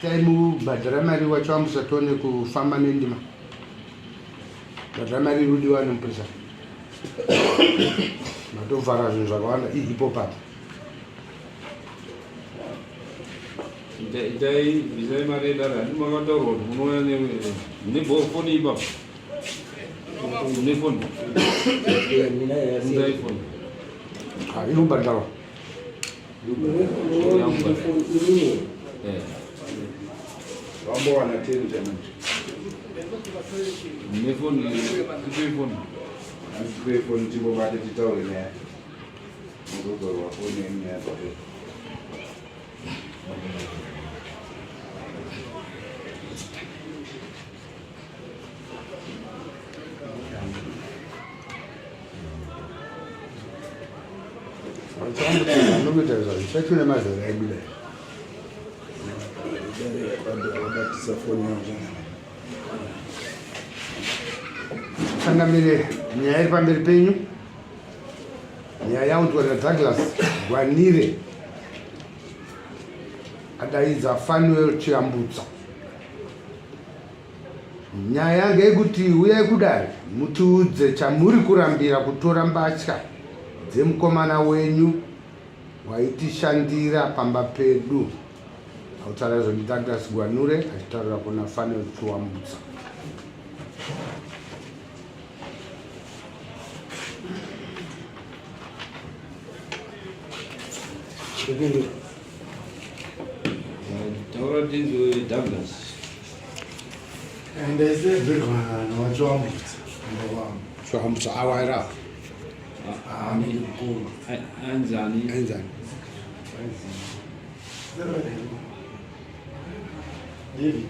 Tai mubhadhara mari wacho amusatone kufamba nendima. Bhadhara mari irudiwa nemupurisa. Matovhara zvinhu zvakawanda ihipo papa. Itai bvisai mari yedare handi makataurwa kuti munouya ne foni ipapo. Mune foni? Unzai foni. Ah, iri kubhadharwa. Vambowana teni chamanje. Mune foni, tipei foni. Tipei foni timbobate titaure naye. Muzodzorwa foni yenyu nyaya dzapera. Anokuita zvacho nemazera edu dai. Vabatisa foni yavo zvakanaka. Changamire, nyaya iri pamberi penyu, nyaya yaunzwa naDouglas Gwanire adaidza Fanuel Chiyambutsa. Nyaya ngeyekuti uyai kudare mutiudze chamuri kurambira kutora mbatya dzemukomana wenyu waitishandira pamba pedu. Autaura izvo ndiDouglas Gwanure achitaurira kuna Fanuel Chiwambutsa. Taura tinzwe Douglas. Ndaisebvirwa nawachiwambutsa kumba kwangu. Chiwambutsa awaira. Mukuru. Anzani. Anzani. David.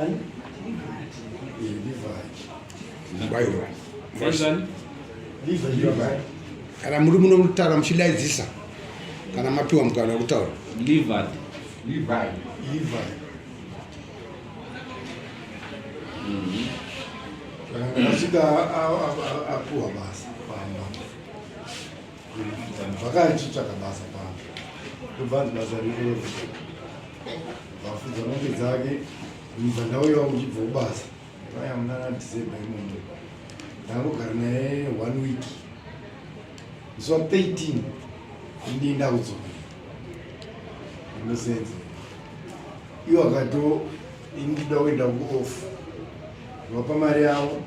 Ani? Levi. Waiwa. Anzani. Levi. Levi. Kana muri muno mutaura muchidaidzisa kana mapiwa mukana wekutaura. Levi. Levi. Levi. Saka ndakasvika apuwa basa pamba. Zvakaichitsvaka basa pamba. Ndobva anzi basa riri. Vafudza mombe dzake. Ndobva ndauyawo uchibva kubasa. Vaya munana December imomo. Ndangogara naye one week. Musi wa 13 ndini ndakudzokera. Ndinosenza. Iwo akato ini ndinoda kuenda kuoff. Vapa mari yavo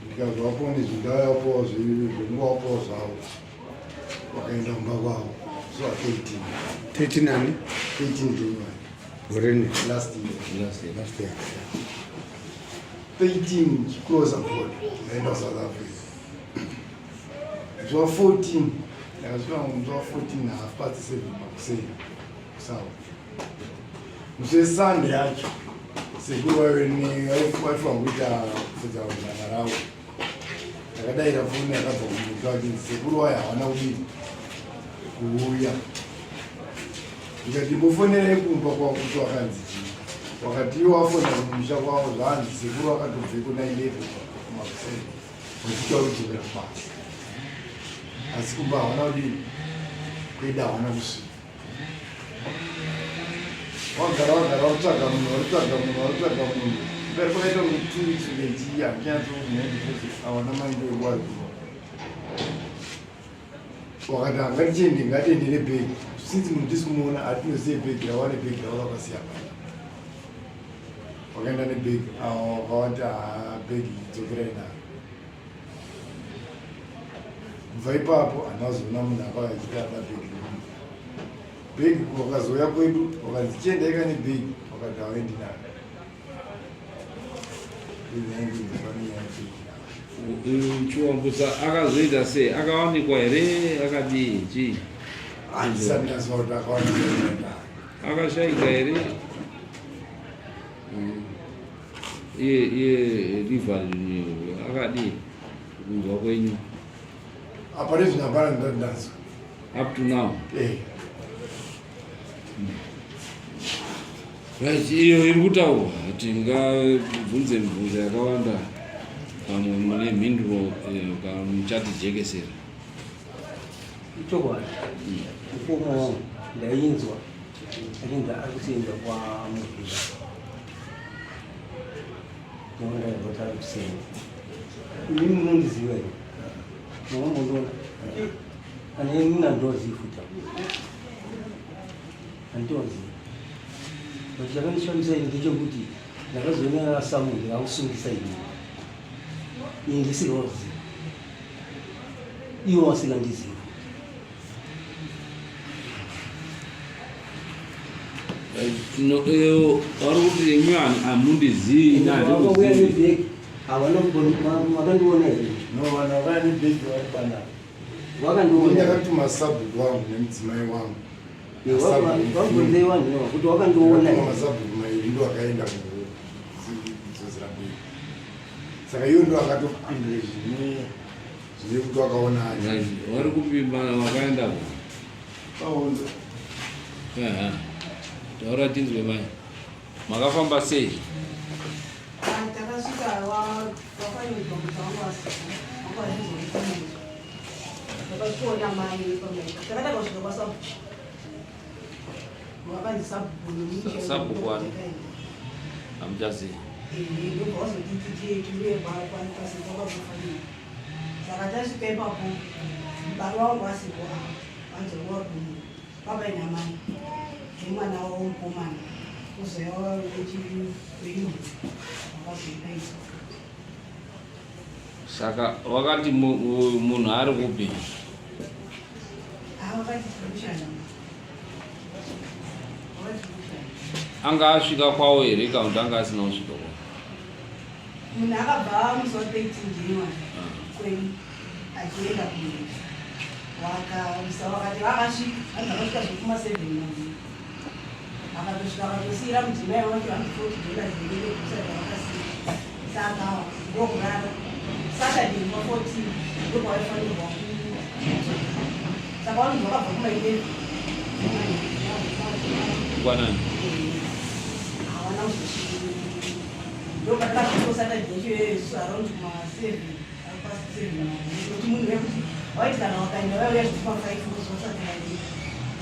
ndikazovapawo nezvindavapawo zvekungovapawo zvavo. Vakaenda kumba kwavo musi wa 13. 13 ani? 13 January. Gore rini? Last year. Last year. Last year. 13 chicrossa border ndaenda kuSouth Africa. Musi wa 14 ndakasvika musi wa 14 7:30 makuseni kuSouth. Musi weSunday yacho sekuru vaive vaifanira kuita kufudza zana ravo. Ndakadaira foni yakabva kumusha vachinzi sekuru vayo havana kudini kuuya. Ndikati mbofonerai kumba kwavo kuti wakanzi chii. Wakati iwo wafona kumusha kwavo zvaanzi sekuru vakatobveko na 11 kumakuseni vachiita kudzokera kubasa. Asi kumba havana kudini kuenda havana kusvika. Wagara wagara wakutsvaga munhu wakutsvaga munhu wakutsvaga munhu. Mberi kwakaita kunge 2 weeks kunge chii handinyatsokunzwa because hawana mind wekuwari kuno. Wakati hangatiende ngatiende nebhegi since munhu tisi kumuona hatinozive bhegi rawane bhegi ravo rakasiya paya. Wakaenda nebhegi wakawati haa bhegi dzokerai naro. Kubva ipapo handina kuzoona munhu akauya achiti ada bhegi remunhu. Bhegi wakazouya kwedu wakanzi chiendaika nebhegi wakati hauendi naro. Chiwambutsa akazoita sei? Akawanikwa here? Akadii? Chii? Handisati ndaziva kuti akawanikwa. Akashaika here? Iye iye river akadii? Kunzwa kwenyu. Apa rezvino hapana ndati ndazwa. Up to now. Eh. Right, iyo iri kutaurwa tingabvunze mibvunzo yakawanda pamwe mune mhinduro kana muchatijekesera. Ichokwadi mukoma wangu ndainzwa Achinzi ari kusenza kwaMuvhira. Ndinoona kuti ari kusenza. Imi munondiziva here? Munombondiona? Kana ini nandozivi futi. Handitozivi. But chakandishamisa ini ndechekuti ndakazoona Samuel akusungisa ini. Ini ndisingazivi. Iwo asingandizivi. Vari kuti imi hamundizivi ini handikuzivi. Havana makandiona here? No, vanhu vakauya nebhegi vari panapa. Wakandiona. Ndakatuma sabhuku wangu nemudzimai wangu. Vabvunzei vanhu ava kuti wakandiona Ndakatuma masabhuku mairi ndo akaenda kuzodzera bhegi. Saka iwo ndo akatopindura zvine zvine kuti wakaona acho. Right. Vari kupimba vakaenda ku. Pahondo. Aha. Taura tinzwe mai. Makafamba sei? Takasvika wakanyorwa kuti wanga wasipo, wanga wachizoukumuzwa. Takasvikoona mai pamaita. Takatanga kusvika kwasabhuku. Wakanzi sabhuku nomuchero. Sabhuku ani? Hamuchazivi. Ndobva wazotiti tiuye pasiko kwakafanira. Saka tasvika ipapo, mubari wangu asipo apa, vanzi wagumu. Baba namai nemwana wavo mukomana kuzouya vechipiri vakazoita izvo. Saka wakati munhu ari kupi? Vakati tiri kushanda. Vakati tiri kushanda. Anga asvika kwawo here kana kuti anga asina kusvika kwawo? Munhu akabva musi wa 13 January kwedu achienda kunyika. Wakamusa wakati vakasvika, vanhu vakasvika zvekuma 7 manheru. Akatosvika akatosiyira mudzimai wake hanzi 40 dollars here kusati vakasiya. Saka ndokurara. Saturday ma 14 ndopavaifanirwa kudzoka. Saka vanhu vakabva kuma 11 Kwanani? Hawana kuzosvika. Ndopatakasvika Saturday yacho iyoyo isusu around kuma 7 past 7 kuti munhu wekuti waiti kana wakaenda vaiuya zvekuma 5 kuzosati vaenda.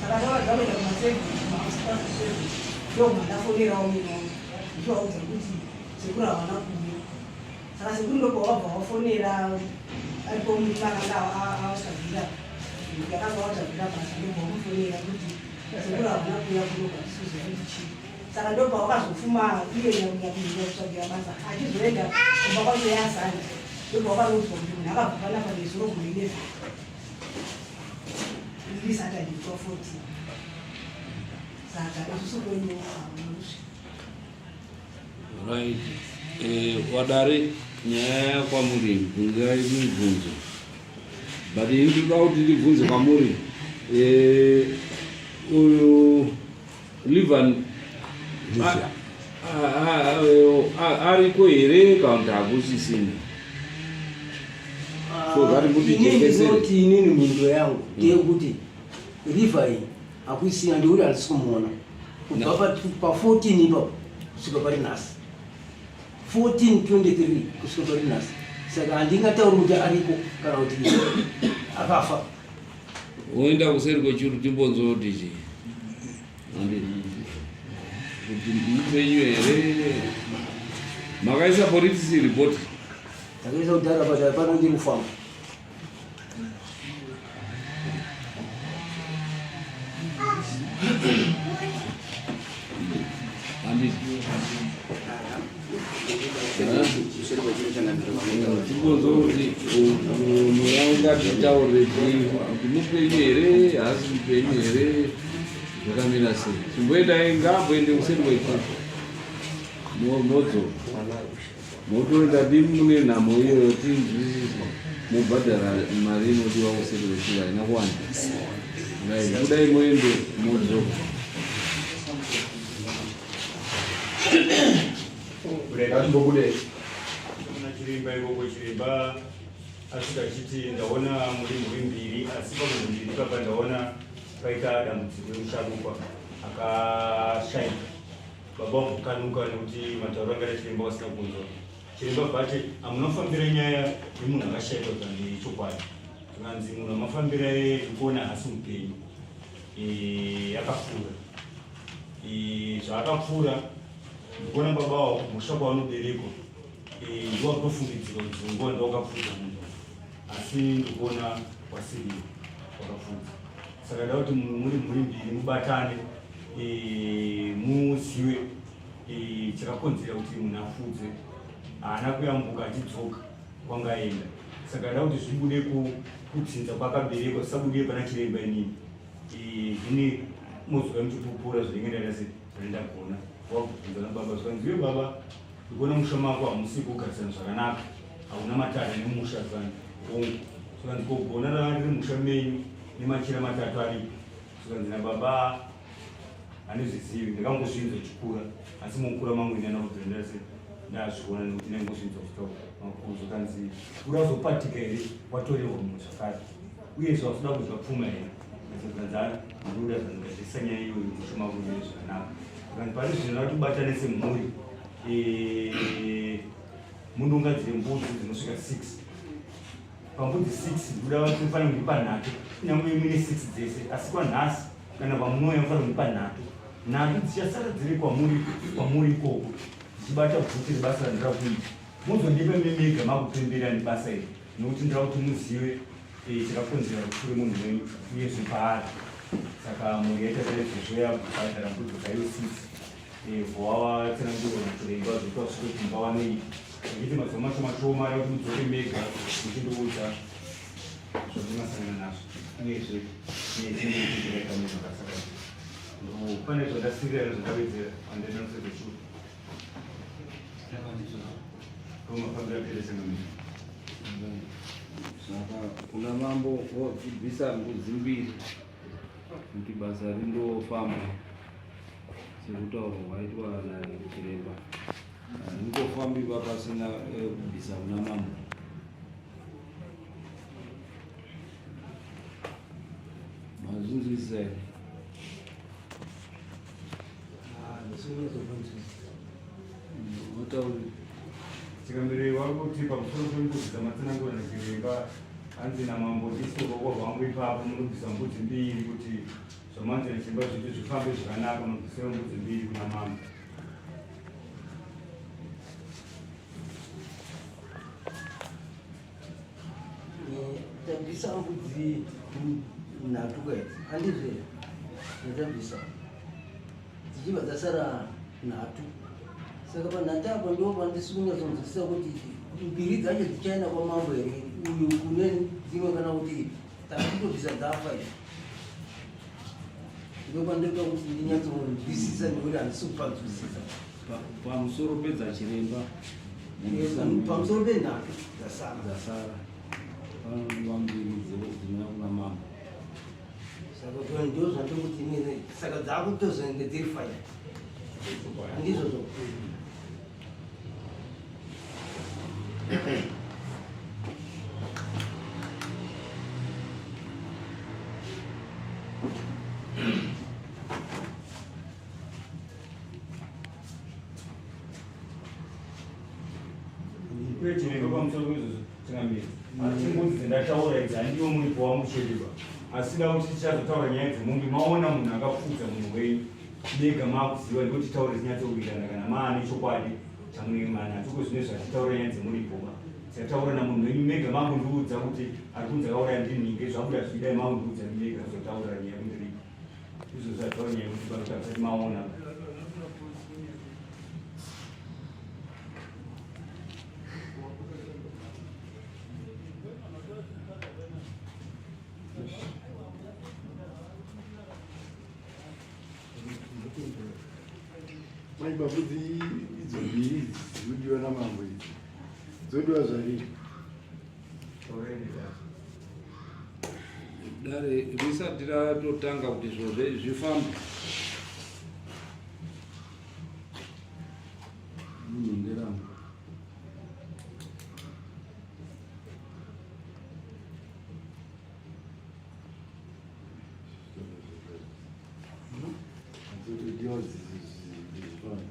Saka tavadza kuenda kuma 7 kuma past 7 ndokubva ndafonerawo murume wangu ndichivaudza kuti sekuru havana kuuya. Saka sekuru ndopawabva wafonera aripo murume akanga avatsvagira akanga avatsvagira basa ndobva wamufonera kuti sekuru havana kuuya kuno kwatisuziva kuti chii. Saka ndopawakazofuma iye nyakutsvagira basa achizoenda kumba kwacho yaSande ndobva wakanoudzwa kuti munhu akabva panapa nezuro kuma 11 iri Saturday kwa 14. Saka isusu kwedu hauna kusvika. Right. Wadare nyaya kwamuri bvunzirai mibvunzo. But ini ndinoda kuti ndibvunze kwamuri. Uyu Livan ariko here kana kuti hakusisina? So that mutijekesere. Inini inini mhinduro yangu ndeyekuti river iyi hakuisina, ndikuti handisi kumuona kubva pa 14 ipapo kusvika pari nhasi 1423 kusvika pari nhasi. Saka handingatauri kuti ariko kana kuti akafa. Woenda kuseri kwechuru timbonzwa kuti chii. Kuti mupenyu here? Makaisa police report? Takaisa kudhara but hapana ndiri kufamba. Timbonzwa kuti mweya ungatitaurire chii kuti mupenyu here haasi mupenyu here zvakamira sei. Chimboendai ngaamboende kuseri kwechuru modzoka motoenda dimi mune nhamo iyoyo tinzwisise mobhadhara mari inodiwa kuseri kwechuru haina kuwanda. Right, budai muende modzoka. Ngatimbobude. Kuna chiremba ikoko, chiremba asvika achiti ndaona muri mhuri mbiri, asi pamhuri mbiri ipapa ndaona paita dambudziko remusharukwa akashaika. Baba vambokanuka nekuti matauro anga chiremba vasina kunzwa. Chiremba bvati hamunofambira nyaya yemunhu akashaika kuti ndechokwadi. Zvikanzi munhu amafambira ndikuona haasi mupenyu, akapfuura. Zvaakapfuura ndikuona baba wavo musha kwavanoberekwa ndiwakutofungidzirwa kuti nguva ndawakapfuudza munhu asi ndikuona wasiriwo wakapfuudza. Saka da kuti muri mhuri mbiri mubatane muzive chakakonzera kuti munhu apfuudze. Haana kuyambuka achidzoka kwanga aenda, saka da kuti zvibude kutsinza kwakaberekwa, zvisabude pana chiremba inini. Zvine mozouya muchipupura zvinenge ndaita se zvandagona wakubvunza nababa zvikanzi iwe baba ndikuona musha mako hamusi kugarisana zvakanaka, hauna matare nemusha. Zvikanzi hongu. Zvikanzi kogona ranga riri musha menyu nemachira matatu aripo. Zvikanzi nababa handizvizivi, ndakangozvinzwa chikura asi mukura mangu ini andakubvira ndase ndazviona nekuti ndaingozvinzwa kusvika makuru. Zvikanzi urazopatika here watorerwa mumwe zvakare uye zvakuda kudya pfuma here? Zvikanzi ndinoda zvandikazvisa nyaya iyoyo musha mako mune zvakanaka. Zvikanzi pari zvino ratibatane semhuri, mundongadzire mbudzi dzinosvika 6. Pambudzi 6 ndikuda vanofanira kundipa nhatu, kunyange mune 6 dzese asi kwanhasi kana pamunouya mufanira kundipa nhatu. Nhatu dzichasara dziri kwamuri ikoko dzichibata bvuti rebasa randira kuita, muzondipa memega makupembera nebasa iri, nekuti ndira kuti muzive chakakonzera rufu remunhu wenyu uyezve paari. Saka mhuri yaita saizvozvo, yabhadhara mbudzi dzayo 6, voavatsanangurwa nachiremba zvekuti vasvike kumba vanoita zvekuti mazuva mashoma shoma ari kuti mudzoke mega muchindiudza zvamunosangana nazvo uyezve nechinoita munhu akasaka. Pane zvandasirira nezvandawedzera andinosezechu mafambiro aperesengamira. Saka kuna mambo wobvisa mbudzi mbiri kuti basa rindofamba sekutaurwa kwaitwa nachiremba. Haringofambiba pasina kubvisa kuna mambo. Mazvinzwisisa here? Watauri. Chikambire wari kuti pamusoro pembudzi dzamatsanangura nachiremba, hanzi namambo ndiso ruoko rwangu ipapo munobvisa mbudzi mbiri kuti zvamanzi nachiremba zviite zvifambe zvakanaka, munobvisira mbudzi mbiri kuna mambo. Tabvisa mbudzi nhatu kaidzi, handizvo here? Dzatabvisa dzichibva dzasara nhatu, saka panhatu apa ndo pandisi kunyatsonzwisisa kuti mbiri dzacho dzichaenda kwamambo here uyu kune dzimwe kana kuti takutobvisa dzafa izvi. Ndo pandoda kuti ndinyatsonzwisisa nekuti handisi kupanzwisisa. Pamusoro pedzachiremba pamusoro penhatu dzasara dzasara panodiwa mbiri dzinoya kuna mambo. Saka ndo zvandikuti inini saka dzakutozenge dziri fine, handizvozvo? Uye chiremba pamusoro peizvozvo changamire, asi mbudzi dzandataura idzi handiwo muripo wangu chete asi da kuti tichazotaura nyaya dzemombe maona munhu akapfuudza munhu wenyu mega makuziva, ndikuti titaure tinyatsowirirana kana maane chokwadi chamunenge manacho. Ko zvine zvatitaura nyaya dzemuripo ba tichataura namunhu wenyu mega makundiudza kuti ari kunzi akauraya ndinhinge, zvabuda zvidai makundiudza mega zotaura nyaya kundiripo izvo zvataura nyaya yekuti panotarisati maona. Mai mbudzi idzo mbiri idzi dzinodiwa namambo idzi dzodiwa zvarii? Dare risati ratotanga kuti zvozve zvifambe, munhu nderangu. Dzotodiwa zvifambe.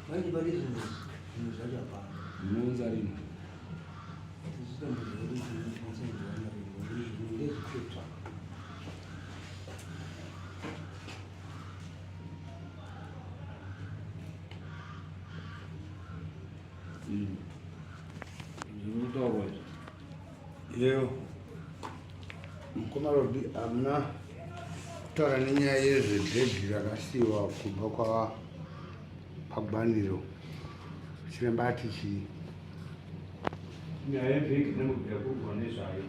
Vaiti pari zvinhu zvinhu zvacho hapana. Munounza rini? Tichitambudzika kuti tinokwanisa kuwana. Yeo. Mukoma Robi hamuna kutaura nenyaya yezvebhegi rakasiyiwa kumba kwa pagwaniro. Chiremba ati chii? Nyaya yebhegi inongobvira kurugwa nezvayo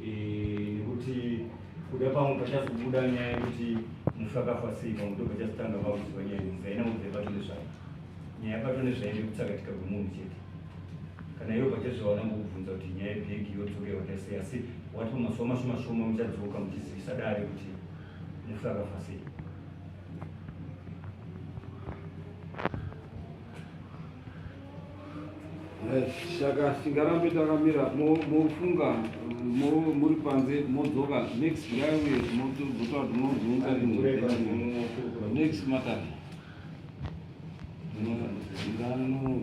eh, nekuti kuda pamwe pachazobuda nyaya yekuti mufi akafa sei pamwe ndo pachazotanga pakuziva nyaya idzi haina kubvira bato nezvayo. Nyaya yabato nezvayo ndekutsakatika kwemunhu chete. Kana iwe pachezvawana ngokubvunza kuti nyaya yebhegi yodzokerwa sei asi wati pamazuva mashoma shoma muchadzoka muchizivisa dare kuti mufi akafa sei. Saka tingarambe takamira mofunga muri panze modzoka next ngaiuye mozotaura kuti mozunza rini next matare. Ngano.